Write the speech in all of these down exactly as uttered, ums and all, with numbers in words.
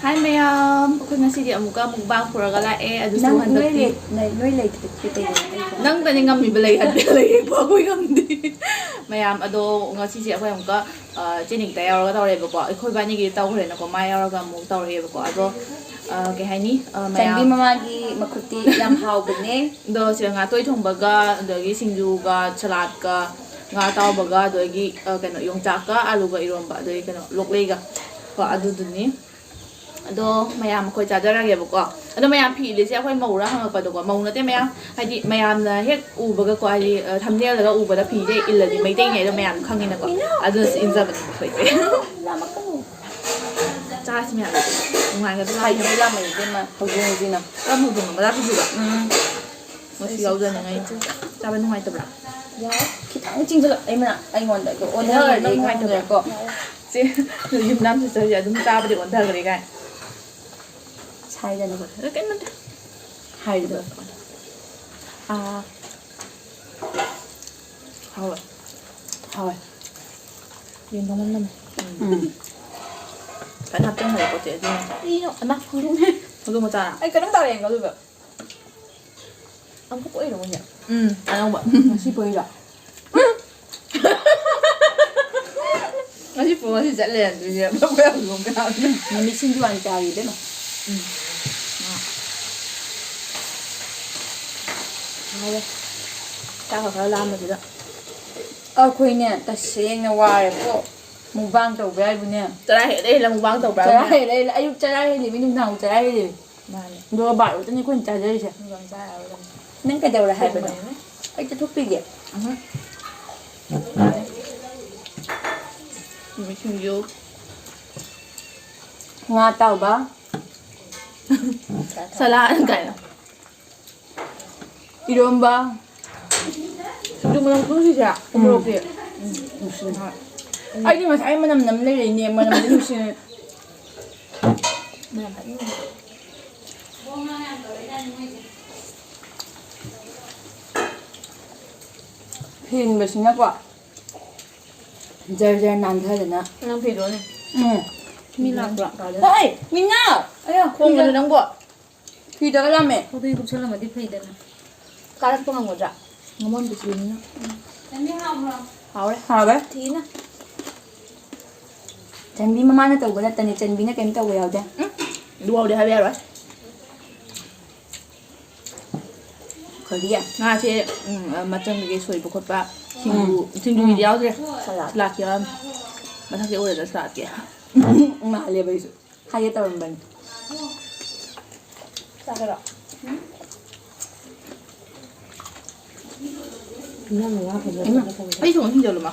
ꯍꯥꯏ ꯃꯌꯥꯝ, ꯑꯩꯈꯣꯏ ꯉꯁꯤꯗꯤ ꯑꯃꯨꯛꯀ mukbang ꯄꯨꯔꯒ ꯂꯥꯛꯑꯦ꯫ ꯑꯗꯨꯁꯨ ꯅꯪ ꯅꯣꯏ ꯍꯟꯗꯛꯇꯤ ꯂꯩ-, ꯅꯣꯏ ꯅꯣꯏ ꯂꯩꯇ꯭ꯔꯗꯤ ꯀꯩꯗꯧꯅꯤ? ꯅꯪꯗꯅꯤ ꯉꯝꯃꯤꯕ, ꯂꯩꯍꯟꯗꯦ, ꯂꯩꯍꯟꯕ ꯑꯩꯈꯣꯏ ꯉꯝꯗꯦ꯫ ꯃꯌꯥꯝ, ꯑꯗꯣ ꯉꯁꯤꯁꯦ ꯑꯩꯈꯣꯏ ꯑꯃꯨꯛꯀ, ꯑ, ꯆꯦ ꯅꯤꯀꯤꯇꯥ ꯌꯥꯎꯔꯒ ꯇꯧꯔꯦꯕꯀꯣ꯫ ꯑꯩꯈꯣꯏ ꯏꯕꯥꯅꯤꯒꯤꯗꯤ ꯇꯧꯈ꯭ꯔꯦꯅꯀꯣ, ꯃꯥ ꯌꯥꯎꯔꯒ ꯑꯃꯨꯛ ꯇꯧꯔꯛꯑꯦꯕꯀꯣ꯫ ꯑꯗꯣ, ꯑ, ꯀꯩ ꯍꯥꯏꯅꯤ? ꯑ, ꯆꯥꯟꯕꯤ ꯃꯌꯥꯝ ꯃꯃꯥꯒꯤ ꯃꯈꯨꯠꯇꯤ ꯌꯥꯝ ꯍꯥꯎꯕꯅꯦ꯫ ꯑꯗꯣ ꯁꯤꯗ ꯉꯥꯇꯣꯏ ꯊꯣꯡꯕꯒ, ꯑꯗꯒꯤ ꯁꯤꯡꯖꯨꯒ, ꯁꯂꯥꯠꯀ, ꯉꯥ ꯑꯇꯥꯎꯕꯒ, ꯑꯗꯒꯤ, ꯑ, ꯀꯩꯅꯣ, ꯌꯣꯡꯆꯥꯛꯀ, ꯑꯂꯨꯒ ꯏꯔꯣꯝꯕ, ꯑꯗꯒꯤ ꯀꯩꯅꯣ, ꯂꯣꯛꯂꯩꯒ ꯀꯣ, ꯑꯗꯨꯗꯨꯅꯤ꯫ ꯑꯗꯣ ꯃꯌꯥꯝ ꯑꯩꯈꯣꯏ ꯆꯥꯖꯔꯒꯦꯕꯀꯣ꯫ ꯑꯗꯣ ꯃꯌꯥꯝ ꯐꯤ ꯏꯜꯂꯤꯁꯦ ꯑꯩꯈꯣꯏ ꯃꯧꯔꯥ ꯍꯪꯉꯛꯄꯗꯀꯣ, ꯃꯧ ꯅꯠꯇꯦ ꯃꯌꯥꯝ, ꯍꯥꯏꯗꯤ ꯃꯌꯥꯝꯅ ꯍꯦꯛ ꯎꯕꯒꯀꯣ, ꯍꯥꯏꯗꯤ, ꯑ, ꯊꯝꯅꯦꯜꯗꯒ ꯎꯕꯗ ꯐꯤꯁꯦ ꯏꯜꯂꯗꯤ ꯃꯩꯇꯩꯅꯦ ꯑꯗꯣ ꯃꯌꯥꯝ ꯈꯪꯉꯤꯅꯀꯣ꯫ ꯏꯅꯥꯎ! ꯑꯗꯨꯅꯁꯨ ꯏꯟꯖꯕꯅꯦ ꯑꯩꯈꯣꯏꯁꯦ꯫ ꯂꯥꯝꯃꯛꯀꯅꯨ꯫ ꯆꯥꯁꯤ ꯃꯌꯥꯝ꯫ ꯅꯨꯡꯉꯥꯏꯒꯗ꯭ꯔꯥ? ꯍꯥꯏꯗꯤ ꯂꯥꯝꯃꯛꯏ ꯏꯕꯦꯝꯃ, ꯍꯧꯖꯤꯛ ꯍꯧꯖꯤꯛꯅ꯫ ꯀꯔꯝꯕ ꯍꯧꯗꯣꯡꯅꯣ? ꯃꯆꯥ ꯄꯤꯛꯇ꯭ꯔꯨꯗꯣ? ꯎꯝ꯫ ꯃꯁꯤ ꯌꯥꯎꯖꯅꯤꯡꯉꯥꯏ꯫ ꯆꯥꯕ ꯅꯨꯡꯉꯥꯏꯇꯕ꯭ꯔꯥ? ꯌꯥꯏ꯫ ꯈꯤꯇꯪ ꯆꯤꯡꯁꯤꯜꯂꯛ-, ꯑꯩ ꯃꯅꯥꯛ, ꯑꯩꯉꯣꯟꯗ ꯑꯗꯣ ꯑꯣꯟꯊꯔꯗꯤ ꯅꯨꯡꯉꯥꯏꯇꯕ꯭ꯔꯥ? ꯈꯪꯗ꯭ꯔꯦꯀꯣ꯫ ꯆꯦ, ꯌꯨꯝꯅꯥꯝ ꯁꯤꯁꯇꯔꯁꯦ ꯑꯗꯨꯝ ꯆꯥꯕꯗꯤ ꯑꯣꯟꯊꯈ꯭ꯔꯦ ꯀꯥꯏ꯫ ꯁꯥꯏꯗꯅ꯫ ꯑꯗꯨ ꯀꯩꯝ ꯅꯠꯇꯦ꯫ ꯍꯥꯏꯔꯤꯕ꯫ ꯑꯥ꯫ ꯍꯥꯎꯋꯦ꯫ ꯍꯥꯎꯋꯦ꯫ ꯌꯦꯟ ꯊꯣꯡꯕ ꯅꯝꯃꯦ꯫ ꯎꯝ꯫ ꯐꯖꯅ ꯍꯥꯞꯆꯤꯟꯈ꯭ꯔꯦ ꯄꯣꯠꯁꯦ ꯑꯗꯨꯅ꯫ ꯀꯔꯤꯅꯣ? ꯑꯃ ꯍꯧꯗꯣꯡ-, ꯍꯧꯗꯣꯡ ꯃꯆꯥ꯫ ꯑꯩ ꯀꯩꯅꯣꯝ ꯇꯥꯔꯦ ꯌꯦꯡꯉꯣ ꯑꯗꯨꯒ꯫ ꯑꯃꯨꯛ ꯄꯣꯛꯏꯔꯣ ꯃꯣꯏꯁꯦ? ꯎꯝ, ꯑꯅꯧꯕ꯫ ꯉꯁꯤ ꯄꯣꯛꯏꯔꯣ? ꯉꯁꯤ ꯄꯣꯛ, ꯉꯁꯤ ꯆꯠꯂꯦ ꯑꯗꯨꯗꯤ꯫ ꯃꯃꯤꯠ ꯁꯤꯡꯖꯨ ꯋꯥꯅ ꯆꯥꯔꯤ ꯏꯕꯦꯝꯃ꯫ ꯎꯝ꯫ ꯍꯥꯎꯋꯦ꯫ ꯆꯥꯛꯀ ꯈꯔ ꯂꯥꯝꯕꯁꯤꯗ꯫ ꯑꯩꯈꯣꯏꯅꯦ, ꯇꯁꯦꯡꯅ ꯋꯥꯔꯦꯀꯣ꯫ Mukbang ꯇꯧꯕ ꯍꯥꯏꯕꯨꯅꯦ꯫ ꯆꯔꯥ ꯍꯦꯜꯂꯦ ꯍꯦꯜꯂꯦ mukbang ꯇꯧꯕ꯭ꯔꯥ? ꯆꯔꯥ ꯍꯦꯜꯂꯦ ꯍꯦꯜꯂꯦ꯫ ꯑꯌꯨꯛ ꯆꯔꯥ ꯍꯦꯜꯂꯤꯃꯤ, ꯅꯨꯡꯗꯥꯡ ꯆꯔꯥ ꯍꯦꯜꯂꯤꯃꯤ꯫ ꯃꯥꯅꯦ꯫ ꯑꯗꯨꯒ ꯕꯥꯔꯣꯗꯅꯤ ꯑꯩꯈꯣꯏꯅ ꯆꯥꯖꯔꯤꯁꯦ꯫ ꯑꯗꯨꯒ ꯑꯃ ꯆꯥ ꯌꯥꯔꯣꯏꯗꯕꯅꯤ꯫ ꯅꯪ ꯀꯩꯗꯧꯔꯦ ꯍꯥꯏꯕꯅꯣ? ꯊꯣꯡꯕꯅꯤꯅꯦ꯫ ꯑꯩ ꯆꯠꯊꯣꯛꯄꯤꯒꯦ꯫ ꯎꯝꯍꯨꯝ꯫ ꯅꯨꯃꯤꯠ ꯁꯤꯡꯖꯨ꯫ ꯉꯥ ꯑꯇꯥꯎꯕ꯫ ꯁꯂꯥꯠ ꯀꯥꯏꯅ꯫ ꯏꯔꯣꯝꯕ꯫ ꯁꯤꯡꯖꯨ ꯃꯅꯝ ꯈꯨꯅꯨꯡꯁꯤꯁꯦ, ꯎꯝ꯫ ꯎꯃꯣꯔꯣꯛꯁꯦ꯫ ꯎꯝ, ꯅꯨꯡꯁꯤ꯫ ꯍꯣꯏ꯫ ꯑꯩꯗꯤ ꯉꯁꯥꯏ ꯃꯅꯝ ꯅꯝ ꯂꯩꯔꯛꯏꯅꯦ, ꯃꯅꯝꯗꯤ ꯅꯨꯡꯁꯤ꯫ ꯃꯅꯝ ꯐꯖꯅ ꯅꯝ-, ꯐꯦꯟꯕꯁꯤꯅꯀꯣ, ꯖꯔ ꯖꯔ ꯅꯥꯟꯊꯗꯅ꯫ ꯅꯪ ꯐꯤꯗꯣꯅꯦ꯫ ꯎꯝ꯫ ꯃꯤ ꯂꯥꯛꯄ꯭ꯔꯣ? ꯍꯣꯏ, ꯃꯤꯅꯥ! ꯑꯌꯥ, ꯈꯣꯡꯒꯅꯨ ꯅꯪꯕꯣ꯫ ꯐꯤꯗꯒ ꯂꯥꯝꯃꯦ꯫ ꯈꯣꯡꯗꯅ ꯀꯨꯞꯁꯜꯂꯝꯃꯗꯤ ꯐꯩꯗꯅ꯫ ꯀꯥꯔꯛꯄ ꯉꯝꯒꯗ꯭ꯔꯥ? ꯉꯝꯃꯝꯗꯦ ꯁꯤꯕꯅꯤꯅ꯫ ꯍꯥꯎꯔꯦ꯫ ꯍꯥꯎꯔꯦ꯫ ꯊꯤꯅ꯫ ꯆꯟꯕꯤ ꯃꯃꯥꯅ ꯇꯧꯕ ꯅꯠꯇꯅꯦ, ꯆꯟꯕꯤꯅ ꯀꯩꯝ ꯇꯧꯕ ꯌꯥꯎꯗꯦ꯫ ꯎꯝ, ꯑꯗꯨꯐꯥꯎꯗꯤ ꯍꯥꯏꯕ ꯌꯥꯔꯣꯏ꯫ ꯀꯔꯤ? ꯉꯥꯁꯦ, ꯎꯝ, ꯃꯆꯪ ꯀꯩꯀꯩ ꯁꯣꯏꯕ ꯈꯣꯠꯄ, ꯁꯤꯡꯖꯨ, ꯎꯝ꯫ ꯁꯤꯡꯖꯨꯒꯤꯗꯤ ꯎꯝ꯫ ꯌꯥꯎꯗ꯭ꯔꯦ꯫ ꯁꯂꯥꯠ꯫ ꯁꯂꯥꯠꯀꯤ ꯌꯥꯎꯔꯝꯃꯦ꯫ ꯃꯊꯛꯇ ꯑꯣꯏꯔꯦꯗ ꯁꯂꯥꯠꯀꯤ꯫ ꯃꯥꯜꯂꯦꯕ ꯑꯩꯁꯨ꯫ ꯍꯥꯏꯒꯦ ꯇꯧꯔꯝꯕꯅꯤ꯫ ꯆꯥꯒꯦꯔꯣ? ꯏꯟꯖꯥꯡ ꯉꯥ ꯐꯖꯅ ꯏꯃꯥ, ꯊꯣꯡꯉꯦ꯫ ꯑꯩ ꯊꯣꯡꯉ ꯊꯤꯡꯖꯜꯂꯨ, ꯃꯥ꯫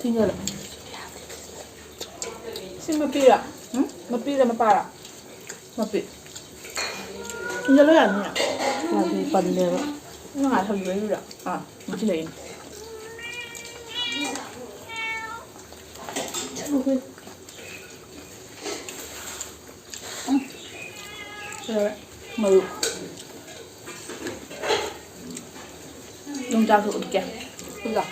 ꯊꯤꯡꯖꯜꯂꯨ꯫ ꯁꯤ ꯃꯄꯤꯔꯣ? ꯎꯝ? ꯃꯄꯤꯔꯣ ꯃꯄꯥꯔꯣ? ꯃꯄꯤ꯫ ꯊꯤꯡꯖꯜꯂꯨ ꯌꯥꯅꯤꯌꯦ꯫ ꯃꯥꯗꯤ ꯄꯜꯂꯦꯕ꯫ ꯅꯪ ꯉꯥꯏ ꯍꯧꯖꯤꯛ ꯂꯩꯔꯤꯔꯣ? ꯑꯥ, ꯉꯁꯤ ꯂꯩꯔꯤꯅꯦ꯫ ꯎꯝ꯫ ꯀꯩꯗꯧꯔꯦ? ꯃꯔꯨ꯫ ꯌꯣꯡꯆꯥꯛꯁꯨ ꯎꯠꯀꯦ꯫ ꯎꯠꯂꯣ꯫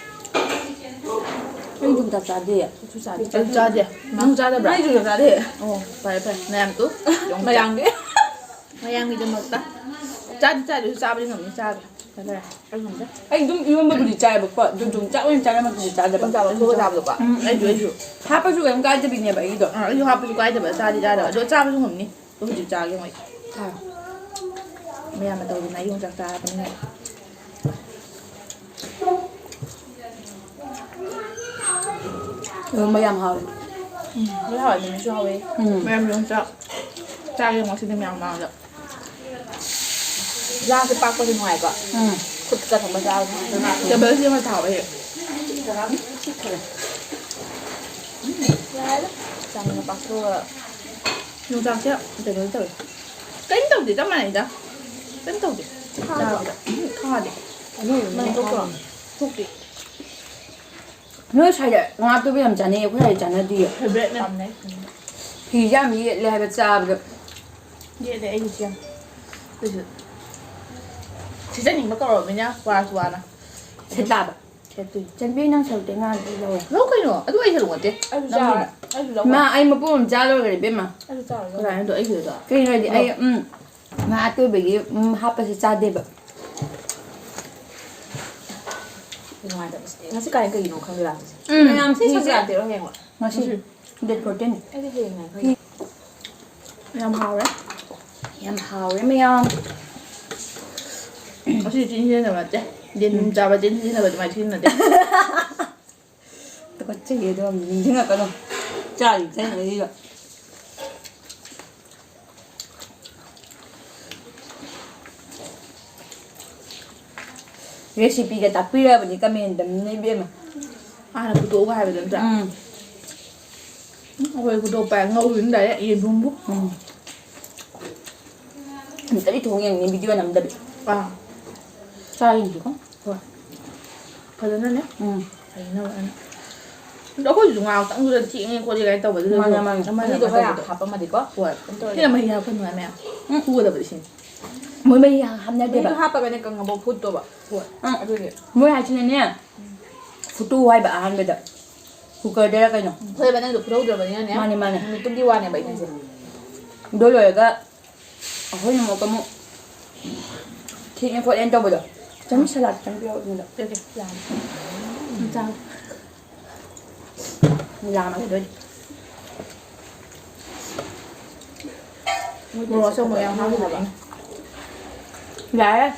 ꯑꯩ ꯌꯣꯡꯆꯥꯛ ꯆꯥꯗꯦ꯫ ꯑꯩꯁꯨ ꯆꯥꯗꯦ꯫ ꯑꯩꯁꯨ ꯆꯥꯗꯦ꯫ ꯅꯪ ꯆꯥꯗꯕ꯭ꯔꯥ? ꯑꯩꯁꯨ ꯆꯥꯗꯦ꯫ ꯑꯣ, ꯐꯔꯦ, ꯐꯔꯦ꯫ ꯃꯌꯥꯝ ꯇꯨ꯫ ꯌꯣꯡꯆꯥꯛ꯫ ꯃꯌꯥꯝꯒꯤ꯫ ꯃꯌꯥꯝꯒꯤꯗꯃꯛꯇ꯫ ꯆꯥꯗꯤ ꯆꯥꯗꯦ, ꯑꯩꯁꯨ ꯆꯥꯕꯗꯤ ꯉꯝꯅꯤ, ꯆꯥꯒꯦ꯫ ꯐꯖꯔꯦ꯫ ꯑꯩ ꯉꯝꯗꯦ꯫ ꯑꯩ ꯑꯗꯨꯝ ꯏꯔꯣꯟꯕꯕꯨꯗꯤ ꯆꯥꯏꯕꯀꯣ, ꯑꯗꯨ ꯑꯗꯨꯝ ꯆꯥꯛ ꯑꯣꯏꯅ ꯆꯥꯔꯝꯃꯛꯄꯗꯤ ꯆꯥꯗꯕ꯫ ꯑꯗꯨꯝ ꯆꯥꯕ ꯊꯣꯛꯑ ꯆꯥꯕꯗꯣꯀꯣ꯫ ꯎꯝ꯫ ꯑꯩꯁꯨ, ꯑꯩꯁꯨ꯫ ꯍꯥꯞꯄꯁꯨ ꯀꯩꯝ ꯀꯥꯏꯗꯕꯤꯅꯦꯕ ꯑꯩꯒꯤꯗꯣ꯫ ꯑꯥ, ꯑꯩꯁꯨ ꯍꯥꯞꯄꯁꯨ ꯀꯥꯏꯗꯕ, ꯆꯥꯗꯤ ꯆꯥꯗꯕ꯫ ꯑꯗꯣ ꯆꯥꯕꯁꯨ ꯉꯝꯅꯤ꯫ ꯑꯗꯣ ꯍꯧꯖꯤꯛ ꯆꯥꯒꯦ ꯃꯣꯏ꯫ ꯑꯥ꯫ ꯃꯌꯥꯝꯅ ꯇꯧꯗꯅ ꯑꯩ ꯌꯣꯡꯆꯥꯛ ꯆꯥꯔꯕꯅꯤꯅ꯫ ꯏꯔꯣꯟꯕ ꯌꯥꯝ ꯍꯥꯎꯋꯦ꯫ ꯎꯝ, ꯂꯣꯏ ꯍꯥꯎꯋꯦ, ꯅꯨꯃꯤꯠꯁꯨ ꯍꯥꯎꯋꯦ꯫ ꯎꯝ꯫ ꯃꯌꯥꯝ ꯌꯣꯡꯆꯥꯛ ꯆꯥꯒꯦ ꯉꯁꯤꯗꯤ ꯃꯌꯥꯝ ꯃꯥꯡꯗ꯫ ꯒ꯭ꯂꯥꯁꯁꯦ ꯄꯥꯛꯄꯁꯦ ꯅꯨꯡꯉꯥꯏꯀꯣ꯫ ꯎꯝ꯫ ꯈꯨꯠꯇ ꯊꯝꯕ ꯆꯥꯕ ꯅꯨꯡꯉꯥꯏ꯫ ꯇꯦꯕꯜꯁꯦ ꯌꯥꯝ ꯊꯥꯎꯋꯦ꯫ ꯎꯝ, ꯌꯥꯔꯦꯗ꯫ ꯆꯥꯃꯅ ꯄꯥꯛꯊꯣꯛꯑꯒ꯫ ꯌꯣꯡꯆꯥꯛꯁꯦ ꯀꯩꯅꯣ ꯇꯧꯋꯦ꯫ ꯀꯩꯝ ꯇꯧꯗꯦ, ꯆꯞ ꯃꯥꯟꯅꯩꯗ꯫ ꯀꯩꯝ ꯇꯧꯗꯦ꯫ ꯈꯥꯗ꯭ꯔꯣ? ꯆꯥꯕꯗ꯫ ꯎꯝ, ꯈꯥꯗꯦ꯫ ꯑꯅꯧꯕꯅꯦ ꯃꯅꯝ ꯊꯣꯛꯇ꯭ꯔꯣ? ꯈꯥꯕꯅꯦ꯫ ꯊꯣꯛꯇꯦ꯫ ꯅꯣꯏ ꯁ꯭ꯋꯥꯏꯗ ꯉꯥ ꯑꯇꯣꯏꯕ ꯌꯥꯝ ꯆꯥꯅꯩ, ꯑꯩꯈꯣꯏ ꯁ꯭ꯋꯥꯏꯗ ꯆꯥꯅꯗꯤꯌꯦ꯫ ꯐꯦꯕ꯭ꯔꯦꯠꯅꯦ꯫ ꯄꯥꯝꯅꯩ꯫ ꯐꯤꯁꯦ ꯌꯥꯝ ꯌꯦꯠꯂꯦ ꯍꯥꯏꯕ ꯆꯥꯕꯗ꯫ ꯌꯦꯠꯂꯦ ꯑꯩꯒꯤꯁꯨ ꯌꯥꯝ꯫ ꯑꯗꯨꯏꯁꯨ ꯁꯤꯖꯅꯤꯡꯕ ꯀꯧꯔꯕꯅꯤꯅ ꯋꯥꯔꯁꯨ ꯋꯥꯅ꯫ ꯁꯤꯠ ꯇꯥꯕ꯫ ꯆꯟꯕꯤ, ꯅꯪ ꯁꯔꯨꯛꯇꯩ ꯉꯥꯗꯨꯗꯤ ꯂꯧꯔꯦ꯫ ꯂꯧ ꯀꯩꯅꯣ? ꯑꯗꯨ ꯑꯩ ꯁꯔꯨꯛ ꯅꯠꯇꯦ꯫ ꯑꯩꯁꯨ ꯅꯪꯒꯤꯅꯦ꯫ ꯆꯥꯔꯦ꯫ ꯑꯩꯁꯨ ꯂꯧꯔꯦ꯫ ꯃꯥ, ꯑꯩ ꯃꯄꯨꯝ ꯑꯃ ꯆꯥ ꯂꯣꯏꯈ꯭ꯔꯦ, ꯏꯕꯦꯝꯃ꯫ ꯑꯩꯁꯨ ꯆꯥꯔꯦ, ꯂꯧꯔꯦ꯫ ꯀꯅꯥꯅꯣ ꯑꯗꯣ ꯑꯩꯒꯤꯗꯣ? ꯀꯩꯅꯣ ꯍꯥꯏꯗꯤ, ꯑꯩ, ꯂꯧ꯫ ꯎꯝ, ꯉꯥ ꯑꯇꯣꯏꯕꯒꯤ, ꯎꯝ, ꯍꯥꯞꯄꯁꯦ ꯆꯥꯗꯦꯕ꯫ ꯅꯨꯡꯉꯥꯏꯇꯕꯁꯤꯗꯤ꯫ ꯉꯁꯤ ꯀꯥꯏ ꯀꯩꯒꯤꯅꯣ ꯈꯪꯗꯦ ꯂꯥꯛꯄꯁꯦ꯫ ꯎꯝ꯫ ꯃꯌꯥꯝ ꯁꯤ ꯁꯤꯁꯦ ꯁꯪꯀ꯭ꯔꯥꯟꯇꯤꯔꯣ ꯍꯌꯦꯡꯂꯣ? ꯉꯁꯤ꯫ ꯉꯁꯤ꯫ Date fourteen꯫ ꯑꯩꯗꯤ ꯍꯌꯦꯡꯅꯦ ꯈꯜꯂꯤ꯫ ꯌꯥꯝ ꯍꯥꯎꯔꯦ꯫ ꯌꯥꯝ ꯍꯥꯎꯔꯦ ꯃꯌꯥꯝ꯫ ꯑꯁꯤ ꯆꯤꯟ ꯁꯤꯖꯤꯟꯅꯕ ꯅꯠꯇꯦ꯫ ꯌꯦꯟ ꯎꯝ꯫ ꯆꯥꯕ ꯆꯤꯟ ꯁꯤꯖꯤꯟꯅꯕ ꯑꯗꯨꯃꯥꯏꯅ ꯁꯤꯖꯤꯟꯅꯗꯦ꯫ ꯇꯨꯀꯠꯆꯩꯌꯦ, ꯑꯗꯣ ꯅꯤꯡꯁꯤꯡꯉꯛꯀꯅꯨ꯫ ꯆꯥꯔꯤ ꯆꯥꯔꯤꯉꯩꯁꯤꯗ꯫ Recipeꯒ ꯇꯥꯛꯄꯤꯔꯕꯅꯤ comment ꯇ ꯃꯤꯅ, ꯏꯕꯦꯝꯃ꯫ ꯍꯥꯟꯅ ꯄꯨꯊꯣꯛꯎ ꯍꯥꯏꯕꯗꯣ ꯅꯠꯇ꯭ꯔꯥ? ꯎꯝ꯫ ꯑꯩꯈꯣꯏ ꯈꯨꯗꯣꯞꯄ ꯉꯧꯔꯤꯅ direct ꯌꯦꯟꯕꯨꯝꯕꯨ꯫ ꯎꯝ꯫ ꯑꯝꯇꯗꯤ ꯊꯣꯡ ꯌꯦꯡꯅꯤ, video ꯅꯝꯗꯕꯤ꯫ ꯑꯥ꯫ ꯆꯥ ꯌꯦꯡꯁꯤꯀꯣ꯫ ꯍꯣꯏ꯫ ꯐꯖꯅꯅꯦ꯫ ꯎꯝ꯫ ꯍꯩꯅꯕ ꯑꯩꯅ꯫ ꯑꯗꯣ ꯑꯩꯈꯣꯏꯁꯨ ꯉꯥꯏꯍꯥꯛꯇꯪꯗꯨꯗ ꯊꯦꯡꯉꯦ ꯈꯣꯠꯂꯦ ꯀꯥꯏꯅ ꯇꯧꯕꯗꯨꯗ ꯃꯥꯅꯦ, ꯑꯗꯨꯝ ꯃꯥꯅꯦ꯫ ꯑꯃꯅ ꯃꯍꯤꯗꯣ ꯑꯃ ꯈꯔ ꯌꯥꯝ ꯇꯧꯕꯗꯣ꯫ ꯍꯥꯞꯄꯝꯃꯗꯤꯀꯣ? ꯍꯣꯏ꯫ ꯀꯩꯝ ꯇꯧꯔꯣꯏꯗ꯫ ꯁꯤꯅ ꯃꯍꯤ ꯍꯥꯞꯀꯅꯨ ꯍꯥꯏ ꯃꯌꯥꯝ꯫ ꯎꯝ꯫ ꯐꯨꯒꯗꯕꯗꯤ ꯁꯤꯅꯤ꯫ ꯃꯣꯏ ꯃꯍꯤ ꯍꯥꯞꯅꯗꯦꯕ꯫ ꯃꯍꯤꯗꯣ ꯍꯥꯞꯄꯒꯅꯦ ꯀꯪꯉꯕꯣ ꯐꯨꯠꯇꯣꯕ꯫ ꯍꯣꯏ꯫ ꯑꯥ꯫ ꯑꯗꯨꯒꯤ꯫ ꯃꯣꯏ ꯍꯥꯏꯁꯤꯅꯅꯦ, ꯐꯨꯠꯇꯣꯛꯎ ꯍꯥꯏꯕ ꯑꯍꯥꯟꯕꯗ꯫ Cooker ꯗꯔ ꯀꯩꯅꯣ꯫ ꯍꯣꯏꯕ, ꯅꯪꯗꯣ ꯐꯨꯠꯍꯧꯗ꯭ꯔꯕꯅꯤꯅꯅꯦ꯫ ꯃꯥꯅꯦ, ꯃꯥꯅꯦ꯫ ꯅꯨꯃꯤꯠꯇꯨꯝꯗꯤ ꯋꯥꯅꯦꯕ ꯑꯩꯅꯁꯦ꯫ ꯑꯗꯨ ꯂꯣꯏꯔꯒ ꯑꯩꯈꯣꯏꯅ ꯑꯃꯨꯛ ꯑꯃꯨꯛ ꯊꯦꯡꯉꯦ ꯈꯣꯠꯂꯦꯅ ꯇꯧꯕꯗꯣ꯫ ꯆꯃꯤ salad ꯈꯤꯇꯪ ꯄꯤꯔꯛꯑꯣ ꯑꯗꯨꯗ꯫ ꯄꯤꯔꯛꯀꯦ, ꯌꯥꯔꯦ꯫ ꯎꯝ, ꯆꯥꯔꯣ꯫ ꯂꯥꯝꯃꯛꯀꯗꯣꯏꯅꯤ꯫ ꯃꯣꯔꯣꯛ ꯑꯆꯧꯕ ꯌꯥꯝ ꯍꯥꯞꯈꯤꯕꯅꯦ꯫ ꯌꯥꯔꯦ꯫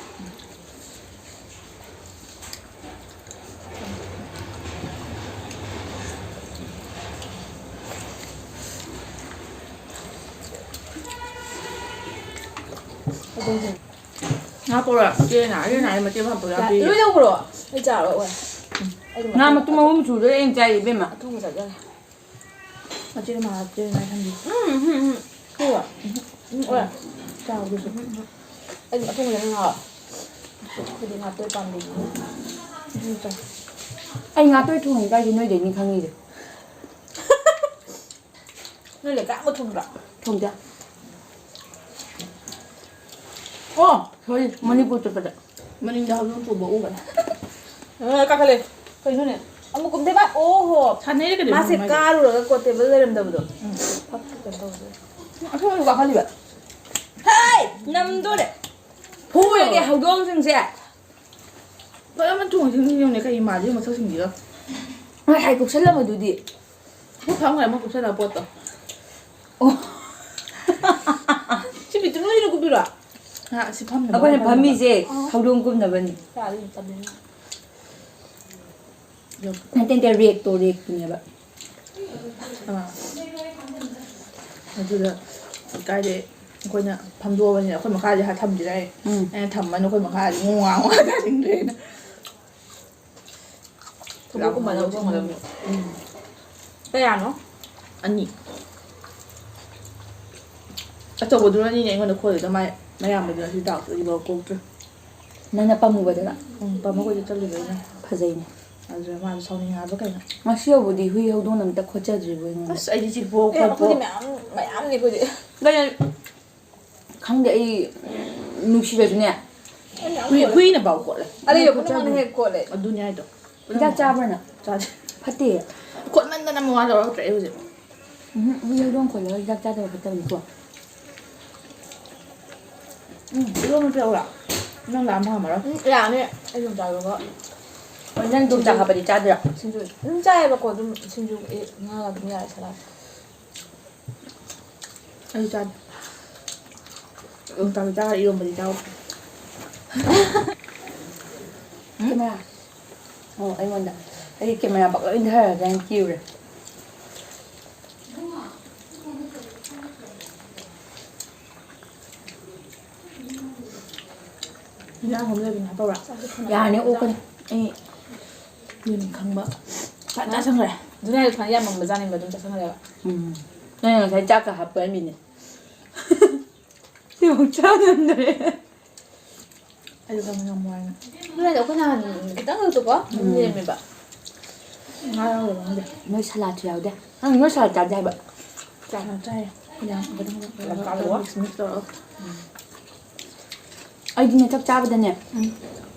ꯉꯥ ꯄꯨꯔꯛ ꯏꯆꯦꯅ, ꯏꯆꯦꯅ ꯑꯩ ꯃꯇꯦꯛ ꯑꯃ ꯄꯨꯔꯛ ꯌꯥ-, ꯄꯤꯔꯦ꯫ ꯂꯣꯏ ꯂꯧꯈ꯭ꯔꯣ? ꯑꯩ ꯆꯥꯔꯣꯏ, ꯑꯣꯏ꯫ ꯎꯝ꯫ ꯑꯩꯗꯤ ꯉꯥ ꯃꯇꯨꯝ ꯃꯇꯨꯝ ꯑꯍꯨꯝ ꯁꯨꯗꯣꯔꯦ ꯑꯩꯅ ꯆꯥꯏ, ꯏꯕꯦꯝꯃ꯫ ꯑꯊꯣꯡꯕ ꯆꯥꯖꯔꯦ꯫ ꯃꯆꯦꯅ ꯃꯥ ꯍꯥꯞꯆꯔꯦ, ꯃꯥ ꯊꯝꯕꯤ꯫ ꯎꯝ, ꯎꯝ, ꯎꯝ꯫ ꯍꯣꯏ꯫ ꯎꯝ, ꯎꯝ, ꯆꯥꯎ ꯑꯗꯨꯁꯨ꯫ ꯎꯝ, ꯎꯝ, ꯎꯝ꯫ ꯑꯩꯗꯤ ꯑꯊꯣꯡꯕ ꯌꯥꯝ ꯍꯥꯎꯋꯦ꯫ ꯑꯩꯈꯣꯏꯗꯤ ꯉꯥ ꯑꯇꯣꯏ ꯄꯥꯝꯕꯤꯅꯤꯅ꯫ ꯑꯗꯨꯝ ꯆꯥꯏ꯫ ꯑꯩ ꯉꯥ ꯑꯇꯣꯏ ꯊꯣꯡꯉꯤ ꯀꯥꯏꯗꯤ ꯅꯣꯏꯗꯩꯅꯤ ꯈꯪꯉꯤꯁꯦ꯫ ꯅꯣꯏ ꯂꯩꯀꯥꯏ ꯑꯃ ꯊꯣꯡꯗ꯭ꯔꯣ? ꯊꯣꯡꯗꯦ꯫ ꯑꯣ, sorry, ꯃꯅꯤꯄꯨꯔ ꯆꯠꯄꯗ꯫ ꯃꯅꯤꯡꯗ ꯍꯧꯗꯣꯡ ꯆꯣꯡꯕ ꯎꯕꯅꯦ꯫ ꯑ, ꯀꯥꯈꯠꯂꯦ꯫ ꯀꯩꯅꯣꯅꯦ? ꯑꯃꯨꯛ ꯀꯨꯝꯊꯩ ꯃꯥ, ꯑꯣ ꯍꯣ꯫ ꯁꯥꯟꯅꯩꯔ ꯀꯩꯅꯣ ꯃꯥꯁꯦ ꯃꯥꯏꯗꯣ? ꯀꯥꯔꯨꯔꯒ ꯀꯣ ꯇꯦꯕꯜ ꯂꯩꯔꯝꯗꯕꯗꯣ꯫ ꯎꯝ꯫ ꯐꯛ ꯀꯩꯅꯣ ꯇꯧꯕꯗꯣ꯫ ꯑꯩꯈꯣꯏ ꯑꯃꯨꯛ ꯀꯥꯈꯠꯂꯤꯕ? ꯍꯩ! ꯅꯝꯗꯣꯔꯦ꯫ ꯐꯨꯔꯒꯦ ꯍꯧꯗꯣꯡꯁꯤꯡꯁꯦ꯫ ꯂꯣꯏ ꯑꯃ ꯊꯣꯡꯁꯤꯡ ꯌꯦꯡꯉꯨꯅꯦ, ꯀꯩ ꯃꯥꯜꯂꯤ ꯃꯁꯛꯁꯤꯡꯁꯤꯒ꯫ ꯉꯁꯥꯏ ꯀꯨꯞꯁꯜꯂꯝꯕꯗꯨꯗꯤ꯫ ꯑꯩꯈꯣꯏ ꯐꯝꯈ꯭ꯔꯦ ꯑꯃ ꯀꯨꯞꯁꯜꯂ ꯄꯣꯠꯇꯣ꯫ ꯑꯣ꯫ ꯁꯤ ꯄꯤꯇ꯭ꯔꯨ ꯅꯣꯏꯅ ꯀꯨꯞꯄꯤꯔꯣ? ꯍꯥ, ꯁꯤ ꯐꯝꯅꯕ ꯑꯩꯈꯣꯏꯅ ꯐꯝꯅꯕ꯫ ꯐꯝꯃꯤꯁꯦ ꯑꯣ꯫ ꯍꯧꯗꯣꯡ ꯀꯨꯝꯅꯕꯅꯤ꯫ ꯆꯥꯗꯤ ꯑꯗꯨꯝ ꯆꯥꯅꯤꯡꯉꯤ꯫ ꯅꯠꯇꯦ, ꯅꯠꯇꯦ, ꯔꯦꯛꯇꯣ, ꯔꯦꯛꯇꯨꯅꯦꯕ꯫ ꯑꯥ꯫ ꯑꯗꯨꯗ ꯀꯥꯏꯗꯩ ꯑꯩꯈꯣꯏꯅ ꯐꯝꯗꯣꯛꯑꯕꯅꯤꯅ ꯑꯩꯈꯣꯏ ꯃꯈꯥꯁꯦ ꯍꯥ ꯊꯝꯗ꯭ꯔꯤꯔꯥꯏ꯫ ꯎꯝ꯫ ꯑꯩꯅ ꯊꯝꯃꯅꯤ ꯑꯩꯈꯣꯏ ꯃꯈꯥꯁꯦ ꯉꯣ ꯉꯥ ꯉꯣ ꯉꯥ ꯇꯥꯅꯤꯡꯗ꯭ꯔꯦꯅ꯫ ꯊꯨꯝꯃꯣꯛꯀꯨꯝꯕ ꯂꯧ ꯊꯣꯡꯒꯗꯕꯅꯤ꯫ ꯎꯝ꯫ ꯀꯌꯥꯅꯣ? ꯑꯅꯤ꯫ ꯑꯆꯧꯕꯗꯨꯅꯅꯤꯅꯦ ꯑꯩꯉꯣꯟꯗ ꯈꯣꯜꯂꯤꯗꯣ, ꯃꯥꯏ ꯃꯌꯥꯝꯕꯗꯨꯅ ꯁꯤ ꯗꯥꯛꯇꯒꯤ ꯂꯧ ꯀꯣꯛꯇ꯭ꯔꯤ꯫ ꯅꯪꯅ ꯄꯥꯝꯃꯨꯕꯗꯨꯅ? ꯎꯝ, ꯄꯥꯝꯃꯨꯕꯗꯤ ꯆꯠꯂꯤꯕ ꯑꯩꯅ꯫ ꯐꯖꯩꯅꯦ꯫ ꯑꯗꯨꯗ ꯃꯥꯁꯨ ꯁꯥꯎꯅꯤꯡꯉꯛꯑꯕ ꯀꯩꯅꯣ꯫ ꯉꯁꯤ ꯌꯧꯕꯗꯤ ꯍꯨꯏ ꯍꯧꯗꯣꯡ ꯑꯝꯇ ꯈꯣꯠꯆꯗ꯭ꯔꯤꯕꯣ ꯑꯩꯉꯣꯟꯗ? ꯑꯁ, ꯑꯩꯗꯤ ꯆꯤꯠꯄꯣ ꯑꯦ, ꯑꯩꯈꯣꯏꯗꯤ ꯈꯣꯠꯄꯣ꯫ ꯃꯌꯥꯝ, ꯃꯌꯥꯝꯅꯤ ꯑꯩꯈꯣꯏꯗꯤ꯫ ꯂꯩ-, ꯈꯪꯗꯦ, ꯑꯩ ꯅꯨꯡꯁꯤꯔꯁꯨꯅꯦ꯫ ꯑꯩ ꯃꯌꯥꯝ ꯍꯨꯏ-, ꯈꯣꯠꯂꯦ꯫ ꯍꯨꯏꯅ ꯐꯥꯎ ꯈꯣꯠꯂꯦ꯫ ꯑꯔꯩꯕ ꯄꯨꯝꯅꯃꯛꯅ ꯍꯦꯛ ꯈꯣꯠꯂꯦ꯫ ꯑꯗꯨꯅꯦ ꯍꯥꯏꯗꯣ꯫ ꯍꯤꯗꯥꯛ ꯆꯥꯕ꯭ꯔ ꯅꯪ? ꯆꯥꯗꯦ꯫ ꯐꯠꯇꯦ꯫ ꯈꯣꯠꯃꯟꯗꯅ ꯃꯋꯥ ꯂꯧꯔꯛꯇ꯭ꯔꯦ ꯑꯩ ꯍꯧꯖꯤꯛ꯫ ꯎꯝ, ꯍꯨꯏ ꯍꯧꯗꯣꯡ ꯈꯣꯠꯂꯒ ꯍꯤꯗꯥꯛ ꯆꯥꯗꯕ ꯐꯠꯇꯕꯅꯤꯀꯣ꯫ ꯎꯝ, ꯏꯔꯣꯟꯕ ꯄꯤꯔꯛꯎꯔꯥ? ꯅꯪ ꯂꯥꯝꯕ ꯉꯝꯃꯔꯣꯏ꯫ ꯎꯝ, ꯌꯥꯅꯤ꯫ ꯑꯩ ꯑꯗꯨꯝ ꯆꯥꯔꯒ꯫ ꯍꯣꯏ, ꯅꯪ ꯌꯣꯡꯆꯥꯛ ꯁꯤꯡꯖꯨ꯫ ꯍꯥꯞꯄꯗꯤ ꯆꯥꯗꯣꯏꯔꯥ? ꯁꯤꯡꯖꯨ ꯑꯗꯨꯝ ꯆꯥꯏꯌꯦꯕꯀꯣ, ꯑꯗꯨꯝ ꯁꯤꯡꯖꯨ, ꯑꯦ, ꯉꯥꯒ ꯑꯗꯨꯝ ꯌꯥꯏ, ꯁꯂꯥꯠ꯫ ꯑꯩ ꯆꯥꯗꯦ꯫ ꯌꯣꯡꯆꯥꯛ ꯆꯥꯔ ꯏꯔꯣꯝꯕꯗꯤ ꯆꯥꯎ꯫ ꯎꯝ? ꯀꯦꯃꯦꯔꯥ꯫ ꯑꯣ, ꯑꯩꯉꯣꯟꯗ꯫ ꯑꯩ ꯀꯦꯃꯦꯔꯥ ꯄꯛꯂꯣꯏ ꯏꯟꯊꯔꯗ꯭ꯔꯥ ꯍꯥꯏꯅ ꯀꯤꯔꯨꯔꯦ꯫ ꯏꯟꯖꯥꯡ ꯑꯃ ꯂꯩꯕꯅꯦ ꯍꯥꯞꯄꯧꯔꯥ? ꯌꯥꯔꯅꯤ, ꯑꯣꯛꯀꯅꯤ꯫ ꯑꯩ ꯌꯦꯟ ꯈꯪꯕ ꯐꯖꯅ ꯆꯥꯁꯟꯈ꯭ꯔꯦ꯫ ꯗꯨꯅꯤꯌꯥꯗ ꯁꯨꯃꯥꯏꯅ ꯌꯥꯝꯃꯝꯕꯖꯥꯠꯅꯦꯕ, ꯑꯗꯨꯝ ꯆꯥꯁꯟꯈ꯭ꯔꯦꯕ꯫ ꯎꯝ꯫ ꯅꯪꯅ ꯉꯁꯥꯏ ꯆꯥꯛꯀ ꯍꯥꯞꯄ ꯍꯥꯏꯃꯤꯅꯦ꯫ ꯁꯤꯐꯥꯎ ꯆꯥ ꯉꯝꯗ꯭ꯔꯦ꯫ ꯑꯩꯁꯨ ꯈꯪꯉꯦ ꯌꯥꯝ ꯋꯥꯏꯅ꯫ ꯗꯨꯅꯤꯌꯥꯗ ꯑꯩꯈꯣꯏ ꯅꯍꯥꯟ ꯈꯤꯇꯪ ꯈꯛꯇꯀꯣ ꯑꯗꯨꯝ ꯎꯝ꯫ ꯂꯦꯝꯃꯦꯕ꯫ ꯉꯥ ꯌꯥꯎꯗꯕ ꯈꯪꯗꯦ꯫ ꯅꯣꯏ ꯁꯂꯥꯠꯁꯨ ꯌꯥꯎꯗꯦ꯫ ꯅꯪ ꯅꯣꯏ ꯁꯂꯥꯠ ꯆꯥꯗꯦ ꯍꯥꯏꯕ? ꯆꯥ-, ꯆꯥꯏꯌꯦ꯫ ꯌꯥꯝ ꯈꯤꯇꯪ ꯈꯛꯇꯪ ꯌꯥꯝ ꯆꯥꯗꯦꯕ? Mix, mix ꯇꯧꯔꯒ꯫ ꯎꯝ꯫ ꯑꯩꯗꯤꯅꯦ, ꯆꯥꯛ ꯆꯥꯕꯗꯅꯦ, ꯎꯝ꯫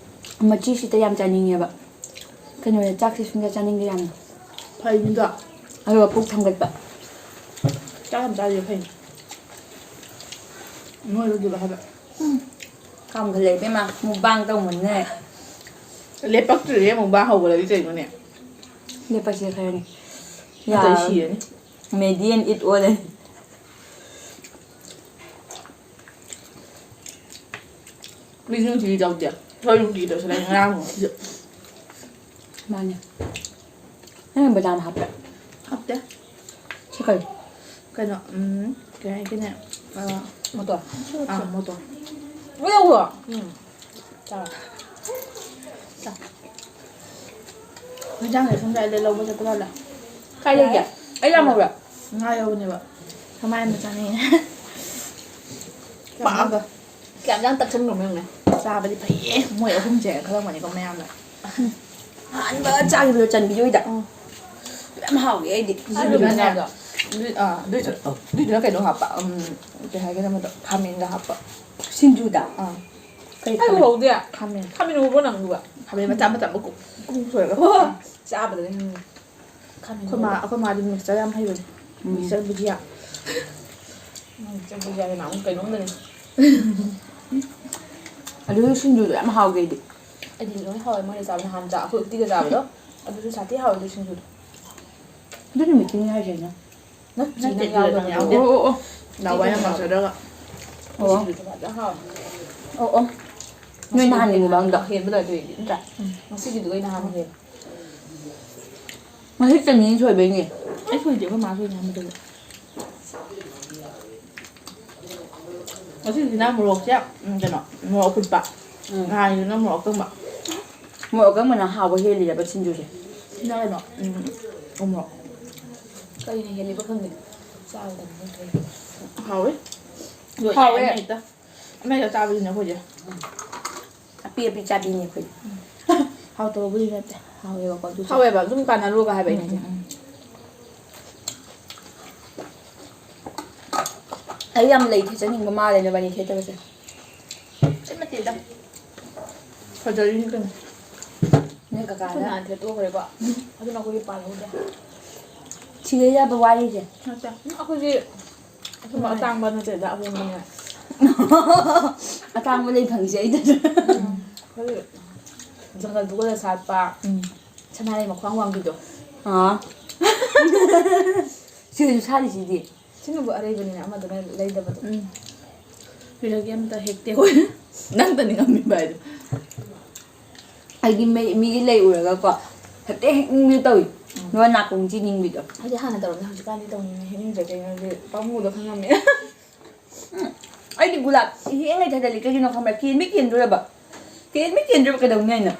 ꯃꯆꯤꯁꯤꯗ ꯌꯥꯝ ꯆꯥꯅꯤꯡꯉꯦꯕ꯫ ꯀꯩꯅꯣꯅꯦ, ꯆꯥꯛꯁꯦ ꯁꯨꯡꯆꯥ ꯆꯥꯅꯤꯡꯗꯦ ꯌꯥꯝꯅ꯫ ꯐꯩꯅꯤꯗꯣ꯫ ꯑꯗꯨꯒ ꯄꯨꯛ ꯊꯟꯒꯠꯄ꯫ ꯆꯥꯛ ꯌꯥꯝ ꯆꯥꯗ꯭ꯔꯤꯗꯣ ꯐꯩꯅꯤ꯫ ꯅꯣꯏꯔꯣꯏꯗꯣꯏꯕ ꯍꯥꯏꯕ꯫ ꯀꯥꯝꯈꯠꯂꯛꯑꯦ ꯏꯕꯦꯝꯃ, ꯃꯨꯛꯕꯥꯡ ꯇꯧꯕꯅꯤꯅꯦ꯫ ꯂꯦꯞꯄꯛꯇ꯭ꯔꯤꯁꯦ ꯃꯨꯛꯕꯥꯡ ꯍꯧꯕꯗꯗꯤ ꯀꯩꯅꯣꯅꯦ? ꯂꯦꯞꯄꯁꯦ ꯈꯔꯅꯤ꯫ ꯅꯠꯇ꯭ꯔꯗꯤ ꯌꯥꯔꯣꯏ꯫ ꯁꯤꯔꯅꯤ꯫ Median it ꯑꯣꯜꯂꯦ꯫ ꯃꯤꯁꯨ ꯅꯨꯡꯇꯤꯒꯤ ꯇꯧꯗꯦ꯫ ꯍꯣꯏ, ꯅꯨꯡꯇꯤꯒꯤ ꯇꯧꯁꯤꯜꯂꯦ ꯉꯔꯥꯡ ꯉꯁꯤꯁꯨ꯫ ꯃꯥꯅꯦ꯫ ꯅꯪ ꯕꯗꯥꯝ ꯍꯥꯞꯄ꯭ꯔꯥ? ꯍꯥꯞꯇꯦ꯫ ꯁꯤ ꯀꯔꯤ? ꯀꯩꯅꯣ, ꯎꯝ, ꯀꯩ ꯍꯥꯏꯒꯦꯅꯦ? ꯑ, ꯃꯣꯇꯣꯔ? ꯑꯥ, ꯃꯣꯇꯣꯔ꯫ ꯂꯣꯏ ꯌꯧꯕ꯭ꯔꯣ? ꯎꯝ꯫ ꯆꯥꯎ꯫ ꯆꯥꯎ꯫ ꯏꯟꯖꯥꯡꯁꯦ ꯁꯣꯝꯗ ꯑꯩ ꯂꯧꯕ ꯆꯠꯄ ꯇꯜꯂꯦ꯫ ꯀꯥꯏ ꯂꯩꯒꯦ? ꯑꯩ ꯂꯥꯛꯍꯧꯔꯦ꯫ ꯉꯥ ꯌꯧꯕꯅꯦꯕ꯫ ꯀꯃꯥꯏꯅ ꯆꯥꯅꯤꯡꯉꯦ? ꯄꯥꯛꯑꯒ꯫ ꯀꯌꯥꯝ ꯌꯥꯝ ꯇꯛꯁꯟꯈ꯭ꯔꯕ ꯌꯦꯡꯉꯨꯅꯦ꯫ ꯆꯥꯕꯗꯤ ꯐꯩꯌꯦ꯫ ꯃꯣꯏ ꯑꯍꯨꯝꯁꯦ ꯈꯜꯂꯝꯒꯅꯤꯀꯣ ꯃꯌꯥꯝꯅ꯫ ꯑꯍꯥꯟꯕ ꯆꯥꯈꯤꯕꯗꯣ ꯆꯟꯕꯤꯗꯣꯏꯗ꯫ ꯎꯝ꯫ ꯌꯥꯝ ꯍꯥꯎꯋꯦ ꯑꯩꯗꯤ꯫ ꯑꯗꯨꯗꯨꯅꯅꯦ, ꯑꯗꯨꯗꯤ, ꯑꯥ, ꯑꯗꯨꯏꯗꯨ-, ꯑꯗꯨꯏꯗꯨꯅ ꯀꯩꯅꯣ ꯍꯥꯞꯄ, ꯎꯝ, ꯀꯩ ꯍꯥꯏꯒꯦ ꯃꯗꯣ? ꯈꯥꯃꯦꯟꯒ ꯍꯥꯞꯄ꯫ ꯁꯤꯡꯖꯨꯗ? ꯑꯥ꯫ ꯀꯩ ꯑꯩ ꯈꯥꯃꯦꯟ? ꯎꯍꯧꯗꯦ꯫ ꯈꯥꯃꯦꯟ꯫ ꯈꯥꯃꯦꯟ ꯎꯕ꯭ꯔꯣ ꯅꯪ ꯑꯗꯨꯒ? ꯈꯥꯃꯦꯟ ꯃꯆꯥ ꯃꯆꯥ ꯃꯀꯨꯞ ꯃꯀꯨꯞ ꯁꯣꯏꯔꯒ꯫ ꯑꯣ, ꯆꯥꯕꯗꯗꯤ ꯎꯝ꯫ ꯈꯥꯃꯦꯟ ꯑꯩꯈꯣꯏ ꯃꯥ, ꯎꯕ꯭ꯔꯣ? ꯑꯩꯈꯣꯏ ꯃꯥꯗꯤ mixture ꯌꯥꯝ ꯍꯩꯕꯅꯦ꯫ ꯎꯝ꯫ Mixture ꯕꯨꯖꯤꯌꯥ꯫ ꯎꯝ, mixture ꯕꯨꯖꯤꯌꯥꯒꯤ ꯅꯍꯥꯟꯃꯨꯛ ꯀꯩꯅꯣꯝꯗꯅꯦ꯫ ꯑꯗꯨꯒꯤ ꯁꯤꯡꯖꯨꯗꯣ ꯌꯥꯝ ꯍꯥꯎꯒꯦ ꯑꯩꯗꯤ꯫ ꯑꯩꯗꯤ ꯂꯣꯏ ꯍꯥꯎꯋꯦ ꯃꯣꯏꯅ ꯆꯥꯕ ꯅꯍꯥꯟ ꯆꯥ-, ꯑꯩꯈꯣꯏ ꯎꯇꯤꯒ ꯆꯥꯕꯗꯣ꯫ ꯑꯗꯨꯁꯨ ꯁꯥꯊꯤ ꯍꯥꯎꯋꯦ ꯑꯗꯨ ꯁꯤꯡꯖꯨꯗꯣ꯫ ꯑꯗꯨ ꯅꯨꯃꯤꯠꯀꯤꯅꯤ ꯍꯥꯏꯁꯦ ꯑꯩꯅ꯫ ꯅꯠꯇꯦ, ꯅꯠꯇꯦ, ꯅꯪ ꯑꯗꯨꯗꯅꯦ ꯌꯥꯎꯗꯕꯅꯦ꯫ ꯌꯥꯎꯗꯦ꯫ ꯑꯣ, ꯑꯣ, ꯑꯣ꯫ ꯅꯍꯥꯟꯋꯥꯏ ꯌꯥꯝ ꯃꯥꯟꯖꯗ꯭ꯔꯒ꯫ ꯑꯣ꯫ ꯁꯤꯡꯖꯨꯗꯣ ꯐꯖꯅ ꯍꯥꯎꯋꯦ꯫ ꯑꯣ, ꯑꯣ꯫ ꯅꯣꯏ ꯅꯍꯥꯟꯒꯤ ꯃꯨꯛꯕꯥꯡꯗꯣ? ꯍꯦꯟꯕꯗꯣ ꯑꯗꯨꯏꯗꯤ, ꯅꯠꯇ꯭ꯔꯥ? ꯎꯝ꯫ ꯉꯁꯤꯒꯤꯗꯨꯒ ꯑꯩꯅ ꯍꯥꯟꯅ ꯍꯦꯜꯂꯦ꯫ ꯉꯁꯤ ꯆꯅꯤ ꯁꯣꯏꯕꯩꯅꯦ꯫ ꯑꯩ ꯁꯣꯏꯗꯦ, ꯑꯩꯈꯣꯏ ꯃꯥ ꯁꯣꯏꯅꯦ ꯍꯥꯏꯕꯗꯨꯗ꯫ ꯉꯁꯤꯁꯤꯅ ꯃꯣꯔꯣꯛꯁꯦ, ꯎꯝ, ꯀꯩꯅꯣ, ꯃꯣꯔꯣꯛ ꯑꯐꯨꯠꯄ꯫ ꯎꯝ꯫ ꯅꯍꯥꯟꯒꯤꯗꯨꯅ ꯃꯣꯔꯣꯛ ꯑꯀꯪꯕ꯫ ꯃꯣꯔꯣꯛ ꯑꯀꯪꯕꯅ ꯍꯥꯎꯕ ꯍꯦꯜꯂꯤꯔꯕ ꯁꯤꯡꯖꯨꯁꯦ? ꯁꯤꯅ ꯀꯩꯅꯣ, ꯎꯝ, ꯎꯃꯣꯔꯣꯛ꯫ ꯀꯔꯤꯅ ꯍꯦꯜꯂꯤꯕ ꯈꯪꯗꯦ꯫ ꯆꯥꯕꯗ ꯈꯪꯗꯦ꯫ ꯍꯥꯎꯋꯤ꯫ ꯂꯣꯏ ꯍꯥꯎꯋꯦ꯫ ꯑꯃ ꯍꯦꯛꯇ, ꯑꯃ ꯍꯦꯛꯇ ꯆꯥꯕꯤꯗꯨꯅꯦ ꯑꯩꯈꯣꯏꯁꯦ꯫ ꯑꯄꯤ ꯑꯄꯤ ꯆꯥꯕꯤꯅꯦ ꯑꯩꯈꯣꯏꯗꯤ꯫ ꯍꯥꯎꯇꯕꯕꯨꯗꯤ ꯅꯠꯇꯦ, ꯍꯥꯎꯋꯦꯕꯀꯣ ꯑꯗꯨꯁꯨ꯫ ꯍꯥꯎꯋꯦꯕ, ꯑꯗꯨꯝ ꯀꯥꯟꯅꯔꯨꯒ ꯍꯥꯏꯕ ꯑꯩꯅ ꯍꯥꯏꯁꯦ꯫ ꯎꯝ, ꯎꯝ, ꯎꯝ꯫ ꯑꯩ ꯌꯥꯝ ꯂꯩ ꯊꯦꯠꯆꯅꯤꯡꯕ ꯃꯥꯜꯂꯦ ꯅꯕꯥꯅꯤ ꯊꯦꯠꯇꯕꯁꯦ꯫ ꯊꯦꯠꯅꯗꯦꯗ꯫ ꯐꯖꯔꯤꯅꯤ ꯀꯩꯅꯣ꯫ ꯅꯣꯏ ꯀꯀꯥꯅ ꯅꯍꯥꯟ ꯊꯦꯠꯇꯣꯛꯈ꯭ꯔꯦꯀꯣ꯫ ꯑꯗꯨꯅ ꯑꯩꯈꯣꯏꯒꯤ ꯄꯥꯜꯍꯧꯗꯦ꯫ ꯁꯤꯗꯩ ꯌꯥꯕ ꯋꯥꯔꯤꯁꯦ꯫ ꯅꯠꯇꯦ꯫ ꯎꯝ, ꯑꯩꯈꯣꯏꯗꯤ ꯑꯗꯨꯝ ꯑꯇꯥꯡꯕ ꯅꯠꯇꯦꯗ, ꯑꯍꯣꯡꯕꯅꯦ꯫ ꯑꯇꯥꯡꯕ ꯂꯩ ꯐꯪꯉꯤꯁꯦ ꯑꯩꯗ꯫ ꯎꯝ꯫ ꯑꯩꯈꯣꯏ ꯖꯪꯒꯜ ꯕꯨꯛꯀꯗ ꯁꯥꯠꯄ ꯎꯝ꯫ ꯁꯅꯥꯔꯩ ꯃꯈ꯭ꯋꯥꯡ ꯋꯥꯡꯕꯤꯗꯣ꯫ ꯑꯥ꯫ ꯁꯤꯁꯨ ꯁꯥꯠꯂꯤꯁꯤꯗꯤ꯫ ꯁꯤꯅꯕꯨ ꯑꯔꯩꯕꯅꯤꯅ ꯑꯃꯗꯨꯅ ꯂꯩꯗꯕꯗꯣ꯫ ꯎꯝ꯫ ꯄꯤꯔꯒꯦ ꯑꯝꯇ ꯍꯦꯛꯇꯦ ꯑꯩꯈꯣꯏ꯫ ꯅꯪꯇꯅꯤ ꯉꯝꯃꯤꯕ ꯍꯥꯏꯗꯣ꯫ ꯑꯩꯗꯤ ꯃꯩ-, ꯃꯤꯒꯤ ꯂꯩ ꯎꯔꯒꯀꯣ ꯍꯦꯛꯇ ꯍꯦꯛꯅꯤꯡꯕꯤ ꯇꯧꯏ꯫ ꯎꯝ꯫ ꯅꯣꯏ ꯅꯥꯀꯣꯡ ꯆꯤꯅꯤꯡꯕꯤꯗꯣ꯫ ꯑꯩꯗꯤ ꯍꯥꯟꯅ ꯇꯧꯔꯝꯃꯦ, ꯍꯧꯖꯤꯛꯀꯥꯟꯗꯤ ꯇꯧꯅꯤꯡꯉꯦ, ꯍꯦꯛꯅꯤꯡꯗ꯭ꯔꯦ꯫ ꯀꯩꯅꯣꯗꯤ ꯄꯥꯝꯃꯨꯗꯣ ꯈꯪꯉꯝꯃꯦ꯫ ꯎꯝ꯫ ꯑꯩꯗꯤ ꯒꯨꯂꯥꯞ ꯍꯦꯛꯉꯩ ꯊꯥꯖꯜꯂꯤ꯫ ꯀꯩꯒꯤꯅꯣ ꯈꯪꯕ꯭ꯔꯥ? ꯀꯦꯟꯕꯤ ꯀꯦꯟꯗꯣꯔꯕ꯫ ꯀꯦꯟꯕꯤ ꯀꯦꯟꯗ꯭ꯔꯕ ꯀꯩꯗꯧꯅꯤ ꯍꯥꯏꯅ꯫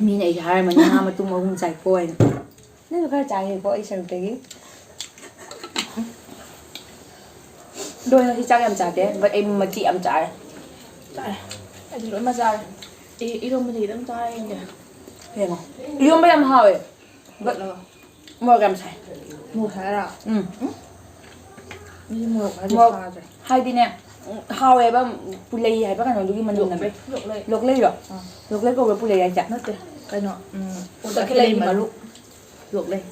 ꯃꯤꯅ ꯑꯩꯁꯦ ꯍꯥꯏꯔꯝꯃꯅꯤ, "ꯉꯥ ꯃꯇꯨꯝ ꯑꯍꯨꯝ ꯆꯥꯏꯀꯣ" ꯍꯥꯏꯅ꯫ ꯅꯪꯁꯨ ꯈꯔ ꯆꯥꯒꯦꯀꯣ ꯑꯩ ꯁꯔꯨꯛꯇꯒꯤ꯫ ꯑꯗꯣ ꯑꯩ ꯉꯁꯤ ꯆꯥꯛ ꯌꯥꯝ ꯆꯥꯗꯦ, but ꯑꯩ ꯃꯆꯤ ꯌꯥꯝ ꯆꯥꯔꯦ꯫ ꯆꯥꯔꯦ꯫ ꯑꯩꯗꯤ ꯂꯣꯏꯃꯛ ꯆꯥꯔꯦ꯫ ꯑꯦ, ꯏꯔꯣꯝꯕꯗꯤ ꯈꯤꯇꯪ ꯆꯥꯔꯦ ꯑꯩꯗꯤ꯫ ꯌꯦꯡꯉꯣ꯫ ꯏꯔꯣꯝꯕ ꯌꯥꯝ ꯍꯥꯎꯋꯦ꯫ But ꯐꯨꯠꯂꯒ꯫ ꯃꯣꯔꯣꯛ ꯌꯥꯝ ꯁꯥꯏ꯫ ꯃꯣꯔꯣꯛ ꯁꯥꯏꯔꯥ? ꯎꯝ꯫ ꯎꯝ? ꯑꯩꯗꯤ ꯃꯣꯔꯣꯛ ꯍꯥꯏꯗꯤ ꯃꯣꯔꯣꯛ ꯁꯥꯗ꯭ꯔꯦ꯫ ꯍꯥꯏꯗꯤꯅꯦ, ꯎꯝ, ꯍꯥꯎꯋꯦꯕ, ꯄꯨꯂꯩ ꯍꯥꯏꯕ ꯀꯩꯅꯣꯗꯨꯒꯤ ꯃꯅꯝ ꯅꯝꯃꯦ꯫ ꯂꯣꯛꯂꯩ, ꯂꯣꯛꯂꯩ꯫ ꯂꯣꯛꯂꯩꯔꯣ? ꯑꯥ꯫ ꯂꯣꯛꯂꯩ ꯀꯧꯕ꯭ꯔꯥ ꯄꯨꯂꯩ ꯍꯥꯏꯁꯦ? ꯅꯠꯇꯦ, ꯀꯩꯅꯣ, ꯎꯝ, ꯇꯈꯦꯜꯂꯩꯒꯤ ꯇꯈꯦꯜꯂꯩ ꯃꯔꯨ꯫ ꯃꯔꯨ꯫ ꯂꯣꯛꯂꯩ꯫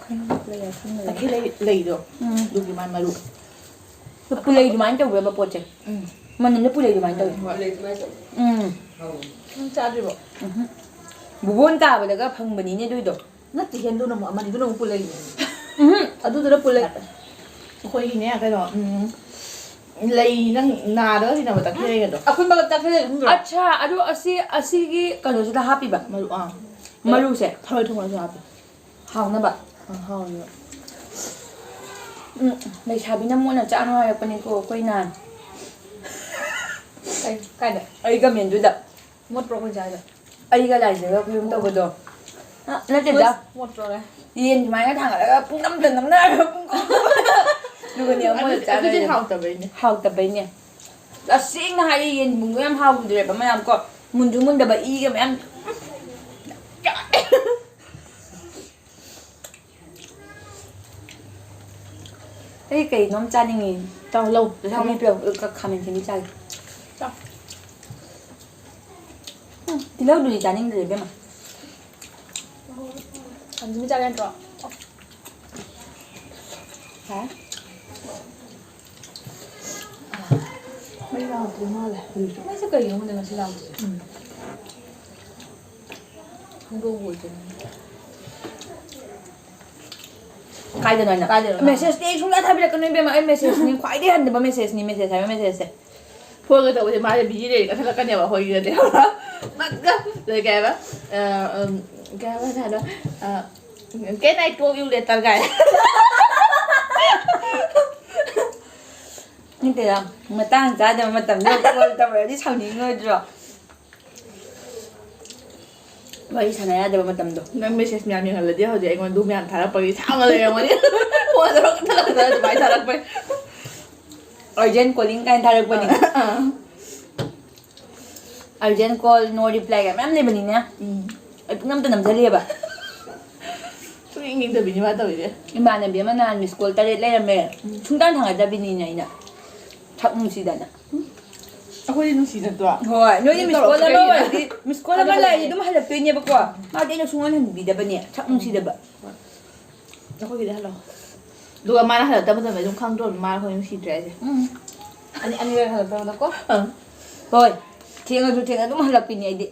ꯈꯪꯗꯦ, ꯂꯩꯔ ꯈꯪꯗꯦ꯫ ꯇꯈꯦꯜꯂꯩ ꯂꯩꯗꯣ, ꯎꯝ꯫ ꯑꯗꯨꯒꯤ ꯃꯥꯏ ꯃꯔꯨ꯫ ꯄꯨꯂꯩ ꯑꯗꯨꯃꯥꯏꯅ ꯇꯧꯕ꯭ꯔꯕ ꯄꯣꯠꯁꯦ? ꯎꯝ꯫ ꯃꯅꯝꯗ ꯄꯨꯂꯩ ꯑꯗꯨꯃꯥꯏꯅ ꯇꯧꯋꯤ꯫ ꯍꯣꯏ꯫ ꯎꯝ꯫ ꯅꯪ ꯆꯥꯗ꯭ꯔꯤꯕꯣ? ꯎꯝꯍꯨꯝ꯫ ꯕꯨꯕꯣꯟ ꯇꯥꯕꯗꯒ ꯐꯪꯕꯅꯤꯅꯦ ꯑꯗꯨꯏꯗꯣ꯫ ꯅꯠꯇꯦꯍꯦ, ꯑꯗꯨꯅ ꯑꯃꯨꯛ ꯑꯃꯅꯤ, ꯑꯗꯨꯅ ꯑꯃꯨꯛ ꯄꯨꯂꯩꯅꯦ꯫ ꯎꯝꯍꯨꯝ꯫ ꯑꯗꯨꯗꯨꯅ ꯄꯨꯂꯩ꯫ ꯑꯩꯈꯣꯏꯒꯤꯅꯦ, ꯀꯩꯅꯣ, ꯎꯝ, ꯂꯩ ꯅꯪ ꯅꯥꯗꯒ ꯁꯤꯟꯅꯕ ꯇꯈꯦꯜꯂꯩꯒꯗꯣ꯫ ꯑꯩꯈꯣꯏ ꯃꯔꯛ ꯇꯈꯦꯜꯂꯩ ꯈꯪꯗ꯭ꯔꯣ? ꯑꯠꯁꯥ, ꯑꯗꯨ ꯑꯁꯤ, ꯑꯁꯤꯒꯤ ꯀꯩꯅꯣꯁꯤꯗ ꯍꯥꯞꯄꯤꯕ? ꯃꯔꯨ, ꯑꯥ꯫ ꯃꯔꯨꯁꯦ? ꯊꯔꯣꯏ ꯊꯣꯡꯕꯗꯁꯨ ꯍꯥꯞꯄꯤ꯫ ꯍꯥꯎꯅꯕ? ꯑꯥ, ꯍꯥꯎꯅꯕ꯫ ꯎꯝ, ꯂꯩꯁꯥꯕꯤꯅ ꯃꯣꯠꯅ ꯆꯥꯅꯨ ꯍꯥꯏꯔꯛꯄꯅꯤꯀꯣ ꯑꯩꯈꯣꯏꯅ꯫ ꯀꯩ-, ꯀꯥꯏꯗ? ꯑꯩ ꯀꯃꯦꯟꯗꯨꯗ꯫ ꯃꯣꯠꯄ꯭ꯔꯣ ꯑꯩꯈꯣꯏ ꯆꯥꯏꯗꯣ? ꯑꯩꯒ ꯂꯥꯏꯖꯒ ꯈꯨꯔꯨꯝ ꯇꯧꯕꯗꯣ꯫ ꯑ, ꯅꯠꯇꯦꯗ꯫ ꯃꯣꯠ-, ꯃꯣꯠꯄ꯭ꯔꯣ ꯂꯥꯏ? ꯌꯦꯟ ꯁꯨꯃꯥꯏꯅ ꯊꯥꯡꯒꯠꯂꯒ ꯄꯨꯡꯅꯝꯗ ꯅꯝꯅꯔꯒ ꯄꯨꯡ-, ꯑꯗꯨꯒꯅꯦ ꯑꯃꯣꯏꯅ ꯑꯗꯨ-, ꯑꯗꯨꯗꯤ ꯆꯥꯗꯣꯏꯅꯦ꯫ ꯍꯥꯎꯇꯕꯩꯅꯦ꯫ ꯍꯥꯎꯇꯕꯩꯅꯦ꯫ ꯇꯁꯦꯡꯅ ꯍꯥꯏꯔꯤ, ꯌꯦꯟ ꯊꯣꯡꯕꯗꯣ ꯌꯥꯝ ꯍꯥꯎꯈꯤꯗ꯭ꯔꯦꯕ ꯃꯌꯥꯝ ꯀꯣ꯫ ꯃꯨꯟꯁꯨ ꯃꯨꯟꯗꯕ, ꯏꯒ ꯃꯌꯥꯝ꯫ ꯑꯩ ꯀꯩꯅꯣꯝ ꯆꯥꯅꯤꯡꯉꯤ꯫ ꯆꯥꯎ, ꯂꯧ꯫ ꯄꯩꯁꯥ ꯄꯤꯕꯤꯌꯣ꯫ ꯈꯥꯃꯦꯟ ꯊꯣꯡꯕ ꯆꯥꯒꯦ꯫ ꯆꯥꯎ꯫ ꯇꯤꯜꯍꯧꯗꯨꯗꯤ ꯆꯥꯅꯤꯡꯗ꯭ꯔꯦ ꯏꯕꯦꯝꯃ꯫ ꯊꯥꯡꯖꯤꯡ ꯆꯥꯒꯦ ꯅꯠꯇ꯭ꯔꯣ? ꯌꯥꯔꯦ꯫ ꯃꯩ ꯂꯥꯛꯇ꯭ꯔꯤ ꯃꯥꯜꯂꯦ ꯍꯧꯖꯤꯛꯁꯨ꯫ ꯃꯩꯁꯦ ꯀꯩꯒꯤꯅꯣ ꯈꯪꯗꯦ ꯉꯁꯤ ꯂꯥꯛꯇ꯭ꯔꯤꯁꯦ꯫ ꯎꯝ꯫ ꯈꯪꯗꯣꯛꯑꯒ ꯑꯣꯏꯗꯣꯏꯅꯤ꯫ ꯀꯥꯏꯗꯅꯣ ꯍꯥꯏꯅ? ꯀꯥꯏꯗꯅꯣ? Message ꯇꯤ ꯑꯩ ꯁꯨꯡꯊꯥ ꯊꯥꯕꯤꯔꯛꯀꯅꯨ ꯏꯕꯦꯝꯃ꯫ ꯑꯩ message ꯅꯤ ꯈ꯭ꯋꯥꯏꯗꯒꯤ ꯍꯟꯗꯕ message ꯅꯤ, message ꯍꯥꯏꯕ message ꯁꯦ꯫ ꯐꯣꯟꯒ ꯇꯧꯕꯁꯦ ꯃꯥꯁꯦ busy ꯂꯩꯔꯦ ꯀꯛꯊꯠꯂꯛꯀꯅꯦꯕ ꯑꯩꯈꯣꯏꯒꯤꯗꯗꯤ꯫ ꯉꯥꯛꯇ꯫ ꯑꯗꯩ ꯀꯩ ꯍꯥꯏꯕ? ꯑ, ꯎꯝ, ꯀꯩ ꯍꯥꯏꯕ ꯉꯁꯥꯏꯗꯣ? ꯑ, "Can I call you later?" ꯀꯥꯏ꯫ ꯅꯠꯇꯦꯗ, ꯃꯇꯥꯡ ꯆꯥꯗꯕ ꯃꯇꯝꯗ call ꯇꯧꯔꯗꯤ ꯁꯥꯎꯅꯤꯡꯉꯣꯏꯗ꯭ꯔꯣ? ꯋꯥꯔꯤ ꯁꯥꯟꯅ ꯌꯥꯗꯕ ꯃꯇꯝꯗꯣ꯫ ꯅꯪ message ꯃꯌꯥꯝ ꯌꯦꯡꯍꯜꯂꯗꯤ ꯍꯧꯖꯤꯛ ꯑꯩꯉꯣꯟꯗ ꯑꯗꯨ ꯃꯌꯥꯝ ꯊꯥꯔꯛꯄꯒꯤ ꯁꯥꯎꯅ ꯂꯩꯔꯝꯒꯅꯤ꯫ ꯐꯣꯟ ꯇꯧꯔꯛ ꯀꯛꯊꯠꯂꯛꯀꯗ꯭ꯔꯥ ꯑꯗꯨꯃꯥꯏꯅ ꯊꯥꯔꯛꯄꯩ꯫ Urgent calling ꯀꯥꯏꯅ ꯊꯥꯔꯛꯄꯅꯤ꯫ ꯑꯥ꯫ Urgent call, no reply ꯀꯥꯏꯅ ꯃꯌꯥꯝ ꯂꯩꯕꯅꯤꯅꯦ꯫ ꯎꯝ꯫ ꯑꯩ ꯄꯨꯡꯅꯝꯇ ꯅꯝꯁꯤꯜꯂꯤꯑꯕ꯫ ꯁꯨꯡꯌꯦꯡ ꯌꯦꯡꯗꯕꯤꯅꯤ ꯃꯥ ꯇꯧꯔꯤꯁꯦ꯫ ꯏꯃꯥꯟꯅꯕꯤ ꯑꯃ ꯅꯍꯥꯟ miss call ꯇꯔꯦꯠ ꯂꯩꯔꯝꯃꯦ꯫ ꯎꯝ꯫ ꯁꯨꯡꯊꯥꯡ ꯊꯥꯡꯒꯠꯇꯕꯤꯅꯤꯅꯦ ꯑꯩꯅ꯫ ꯁꯛ ꯅꯨꯡꯁꯤꯗꯅ꯫ ꯑꯩꯈꯣꯏꯗꯤ ꯅꯨꯡꯁꯤꯅꯗ꯭ꯔꯣ? ꯍꯣꯏ, ꯅꯣꯏꯗꯤ ꯑꯗꯨ miss call ꯇꯧꯔꯛꯄ ꯑꯃ ꯀꯩꯒꯤꯅ? ꯑꯣꯏꯔꯗꯤ, miss call ꯑꯃ ꯑꯗꯨ ꯂꯥꯛꯑꯗꯤ ꯍꯜꯂꯛꯑꯦ꯫ ꯑꯗꯨꯝ ꯍꯜꯂꯛꯇꯣꯏꯅꯦꯕꯀꯣ꯫ ꯃꯥꯗꯤ ꯑꯩꯅ ꯁꯨꯡꯍꯟ ꯍꯟꯕꯤꯗꯕꯅꯦ, ꯁꯛ ꯅꯨꯡꯁꯤꯗꯕ꯫ ꯍꯣꯏ꯫ ꯑꯩꯈꯣꯏꯒꯤꯗꯤ ꯍꯜꯂꯛꯑꯣ꯫ ꯑꯗꯨꯒ ꯃꯥꯅ ꯍꯜꯂꯛꯇꯕ ꯃꯇꯝꯗ ꯑꯗꯨꯝ ꯈꯪꯗ꯭ꯔꯣꯕꯅꯤ ꯃꯥꯅ ꯑꯩꯈꯣꯏ ꯅꯨꯡꯁꯤꯗ꯭ꯔꯦ ꯍꯥꯏꯁꯦ꯫ ꯎꯝ꯫ ꯑꯅꯤ-, ꯑꯅꯤꯔꯛ ꯍꯜꯂꯛꯇꯕꯗꯀꯣ? ꯑꯪ꯫ ꯍꯣꯏ, ꯊꯦꯡꯉꯁꯨ ꯊꯦꯡꯅ ꯑꯗꯨꯝ ꯍꯜꯂꯛꯄꯤꯅꯦ ꯑꯩꯗꯤ꯫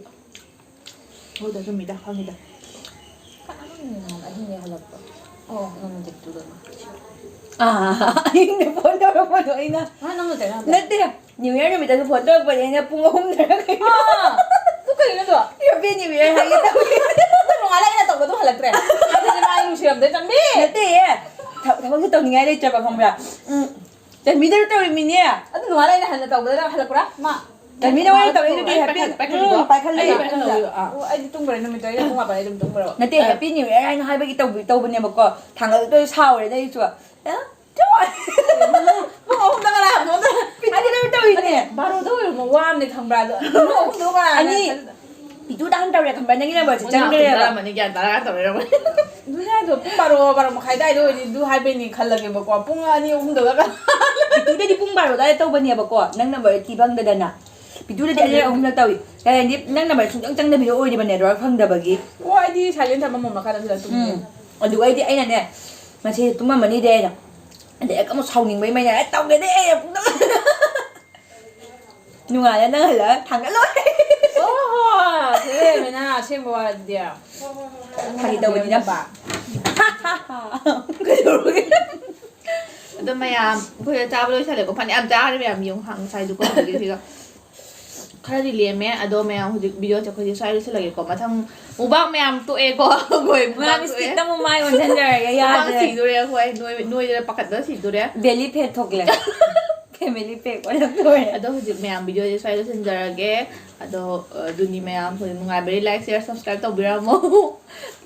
ꯍꯣꯏꯗ, ꯆꯨꯝꯃꯤꯗ, ꯈꯪꯉꯤꯗ꯫ ꯀꯅꯥꯅꯣ ꯅꯍꯥꯟ ꯑꯍꯤꯡꯗ ꯍꯜꯂꯛꯄ? ꯑꯣ, ꯅꯪ ꯅꯠꯇꯦ, ꯇꯨꯗꯅꯤ꯫ ꯑꯥ, ꯑꯍꯤꯡꯗ phone ꯇꯧꯔꯛꯄꯗꯣ ꯑꯩꯅ꯫ ꯑꯥ, ꯅꯪ ꯅꯠꯇꯦ, ꯅꯪ ꯅꯠꯇꯦ꯫ ꯅꯠꯇꯦ, New Year ꯅꯨꯃꯤꯠꯇꯁꯨ phone ꯇꯧꯔꯛꯄꯅꯦ ꯑꯩꯅ ꯄꯨꯡ ꯑꯍꯨꯝꯗꯔ ꯀꯩꯅꯣ꯫ ꯑꯥ, ꯑꯗꯨ ꯀꯩꯅꯣ ꯑꯗꯣ? Happy New Year ꯍꯥꯏꯒꯦ ꯇꯧꯋꯦ꯫ ꯑꯗꯨ ꯅꯣꯡꯉꯥꯜꯂ ꯑꯩꯅ ꯇꯧꯕꯗꯣ ꯍꯜꯂꯛꯇ꯭ꯔꯦ꯫ ꯑꯗꯨꯗꯤ ꯃꯥ ꯑꯩ ꯅꯨꯡꯁꯤꯔꯝꯗꯣꯏ ꯆꯟꯕꯤ꯫ ꯅꯠꯇꯦꯌꯦ꯫ ꯊ-, ꯊꯕꯛꯁꯨ ꯇꯧꯅꯤꯡꯉꯥꯏ ꯂꯩꯇ꯭ꯔꯕ ꯈꯪꯕ꯭ꯔꯥ? ꯎꯝ꯫ ꯆꯟꯕꯤꯗ ꯇꯧꯔꯤꯃꯤꯅꯦ꯫ ꯑꯗꯨ ꯅꯣꯡꯉꯥꯜꯂ ꯑꯩꯅ ꯍꯟꯅ ꯇꯧꯕꯗ ꯅꯪ ꯍꯜꯂꯛꯄ꯭ꯔꯥ? ꯃꯥ꯫ ꯆꯟꯕꯤꯅ ꯋꯥꯔꯤ ꯇꯧꯔꯛꯏꯗꯨꯗꯤ ꯑꯩ ꯍꯥꯏꯐꯦꯠ꯫ ꯄꯥꯏꯈꯠ-, ꯄꯥꯏꯈꯠꯂꯤꯕ꯫ ꯎꯝ, ꯄꯥꯏꯈꯠꯂꯦ꯫ ꯑꯩ ꯄꯥꯏꯈꯠꯂꯦ꯫ ꯑꯣ, ꯑꯩꯗꯤ ꯇꯨꯝꯈ꯭ꯔꯦ ꯅꯨꯃꯤꯠꯇꯣ, ꯑꯩꯅ ꯄꯨꯡ ꯃꯥꯄꯟ ꯑꯗꯨꯝ ꯇꯨꯝꯈ꯭ꯔꯕ꯫ ꯅꯠꯇꯦ, ꯑ꯫ Happy New Year ꯍꯥꯏꯅ ꯍꯥꯏꯕꯒꯤ ꯇꯧꯕꯤ-, ꯇꯧꯕꯅꯦꯕꯀꯣ꯫ ꯊꯥꯡꯒꯠꯂꯛꯇꯣꯏ ꯁꯥꯎꯔꯦꯅ ꯑꯩꯁꯨ꯫ ꯑ? ꯄꯨꯡ ꯑꯍꯨꯝꯗ ꯀꯅꯥ ꯍꯪꯉꯣꯅ? ꯄꯤꯇꯨꯗ ꯇꯧꯔꯤꯅꯦ꯫ ꯕꯥꯔꯣꯗ ꯑꯣꯏꯔꯝꯃꯣ, ꯋꯥ ꯑꯃꯅꯦ ꯈꯪꯕ꯭ꯔꯥ? ꯑꯗꯣ ꯄꯨꯡ ꯑꯍꯨꯝꯗ ꯀꯅꯥ ꯑꯅꯤ꯫ ꯍꯪꯉꯣ? ꯄꯤꯇꯨꯗ ꯍꯥꯟꯅ ꯇꯧꯔꯦ ꯈꯪꯕ꯭ꯔꯥ? ꯅꯪꯒꯤ number ꯁꯦ ꯃꯣꯏꯅ ꯆꯪꯈ꯭ꯔꯦꯕ꯫ ꯇꯨꯝꯖꯔꯝꯃꯅꯤ, ꯒ꯭ꯌꯥꯟ ꯇꯥꯔꯒ ꯇꯧꯔꯛꯏꯔꯝꯒꯅꯤ꯫ ꯑꯗꯨꯅꯦ ꯍꯥꯏꯗꯣ, ꯄꯨꯡ ꯕꯥꯔꯣ, ꯕꯥꯔꯣ ꯃꯈꯥꯏ ꯑꯗꯨꯋꯥꯏꯗ ꯑꯣꯏꯗꯤ ꯑꯗꯨ ꯍꯥꯏꯕꯩꯅꯦ ꯈꯜꯂꯒꯦꯕꯀꯣ꯫ ꯄꯨꯡ ꯑꯅꯤ, ꯑꯍꯨꯝꯗꯒ ꯀꯅꯥ? ꯄꯤꯇꯨꯗꯗꯤ ꯄꯨꯡ ꯕꯥꯔꯣ ꯑꯗꯨꯋꯥꯏꯗ ꯇꯧꯕꯅꯦꯕꯀꯣ꯫ ꯅꯪ number ꯊꯤ ꯐꯪꯗꯗꯅ꯫ ꯄꯤꯇꯨꯗꯗꯤ ꯑꯅꯤꯔꯛ ꯑꯍꯨꯝꯂꯛ ꯇꯧꯏ꯫ ꯀꯩ ꯍꯥꯏꯗꯤ ꯅꯪ ꯅꯝꯕꯔ ꯁꯨꯡꯆꯪ ꯆꯪꯗꯕꯤꯗꯣ ꯑꯣꯏꯔꯤꯕ, ꯅꯦꯠꯋꯥꯔꯛ ꯐꯪꯗꯕꯒꯤ꯫ ꯑꯣ, ꯑꯩꯗꯤ ꯁꯥꯏꯂꯦꯟ ꯊꯝꯃ ꯃꯣꯟ ꯃꯈꯥꯗ ꯆꯠꯂ ꯇꯨꯝꯃꯤ꯫ ꯎꯝ꯫ ꯑꯗꯨꯒ ꯑꯩꯗꯤ ꯑꯩꯅꯅꯦ, ꯉꯁꯤ ꯇꯨꯝꯃꯝꯃꯅꯤꯗꯤ ꯑꯩꯅ, ꯑꯗꯩ ꯑꯃꯨꯛ ꯁꯥꯎꯅꯤꯡꯕꯩ ꯃꯩꯅ "ꯑꯦ, ꯇꯧꯒꯦꯗꯤ ꯑꯩ ꯑꯃꯨꯛ ꯇꯧ-" ꯅꯨꯡꯉꯥꯏꯔꯦ ꯅꯪ ꯍꯜꯂꯛꯑ ꯊꯥꯡꯒꯠꯂꯣꯏ꯫ ꯑꯣꯍꯣ, ꯁꯦ ꯂꯩꯔꯝꯃꯦꯅ ꯑꯁꯦꯡꯕ ꯋꯥꯔꯤꯗꯤ꯫ ꯐꯥꯒꯤ ꯇꯧꯕꯅꯤꯗ꯫ ꯀꯩꯗꯧꯔꯒꯦ? ꯑꯗꯣ ꯃꯌꯥꯝ, ꯑꯩꯈꯣꯏ ꯆꯥꯕ ꯂꯣꯏꯁꯜꯂꯦꯀꯣ꯫ ꯐꯅꯌꯥꯝ ꯆꯥꯔꯦ ꯃꯌꯥꯝ, ꯌꯦꯡꯉꯨ, ꯉꯁꯥꯏꯗꯨꯀꯣ, ꯍꯧꯖꯤꯛꯀꯤꯁꯤꯒ꯫ ꯈꯔꯗꯤ ꯂꯦꯝꯃꯦ꯫ ꯑꯗꯣ ꯃꯌꯥꯝ, ꯍꯧꯖꯤꯛ ꯚꯤꯗꯤꯑꯣꯁꯦ ꯑꯩꯈꯣꯏꯁꯦ ꯁ꯭ꯋꯥꯏ ꯂꯣꯏꯁꯜꯂꯒꯦꯀꯣ꯫ ꯃꯊꯪ ꯃꯨꯛꯕꯥꯡ ꯃꯌꯥꯝ ꯇꯣꯛꯑꯦꯀꯣ꯫ ꯑꯩꯈꯣꯏ ꯃꯨꯛꯕꯥꯡ ꯃꯌꯥꯝ ꯇꯣꯛꯑꯦ꯫ ꯁ꯭ꯀꯤꯠꯇ ꯑꯃꯨꯛ ꯃꯥꯏ ꯑꯣꯟꯁꯤꯟꯖꯔꯒꯦ꯫ ꯃꯨꯛꯕꯥꯡ ꯌꯥꯗ꯭ꯔꯦ꯫ ꯁꯤꯗꯣꯔꯦ ꯑꯩꯈꯣꯏ꯫ ꯅꯣꯏ-, ꯅꯣꯏꯗꯅ ꯄꯥꯈꯠꯇꯅ ꯁꯤꯗꯣꯔꯦ꯫ ꯕꯦꯂꯤ ꯐꯦꯠ ꯊꯣꯛꯂꯦ꯫ ꯐꯦꯃꯤꯂꯤ ꯄꯦꯛ ꯑꯣꯜꯂꯛꯇꯣꯔꯦ꯫ ꯑꯗꯣ ꯍꯧꯖꯤꯛ ꯃꯌꯥꯝ ꯚꯤꯗꯤꯑꯣꯁꯦ ꯁ꯭ꯋꯥꯏ ꯂꯣꯏꯁꯤꯟꯖꯔꯒꯦ꯫ ꯑꯗꯣ, ꯑ, ꯑꯗꯨꯅꯤ ꯃꯌꯥꯝ꯫ ꯍꯧꯖꯤꯛ ꯅꯨꯡꯉꯥꯏꯕ like, share, subscribe ꯇꯧꯕꯤꯔꯝꯃꯣ꯫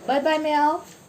Bye bye ꯃꯌꯥꯝ꯫